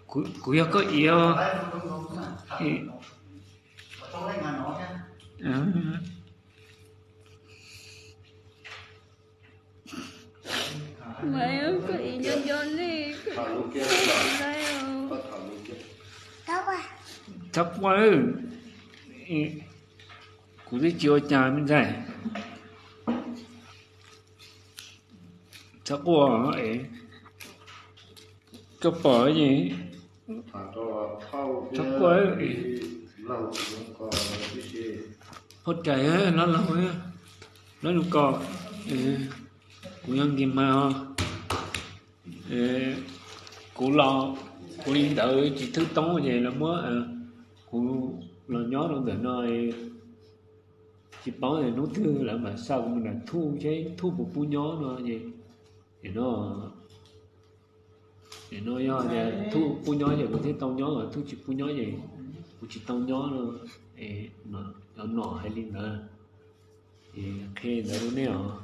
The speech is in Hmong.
Kuv, kuv yog koj iav. Mas koj iav nco nco nej. Txhob quaj, kuv twb tsis ua cas me ntxhais. Txhob quaj es, koj pom es, txhob quaj. Phauj Rais, hlob laug, hlob Nus Kos, kuv yog Nkis Mas os. Kuv los, kuv li ntawd tsis thwj toob ces lawv muab kuv los nyob rau ntawm no, tsis paub tias hnub twg lawv mam xa kuv mus nram Thuj seb Thuj puas pub nyob no ces, no, no yog tias Thuj pub nyob ces kuv thiaj tau nyob, Thuj tsis pub nyob ces kuv tsis tau nyob no. Cov nom hais li ntawd, es qhia ntawd rau nej os.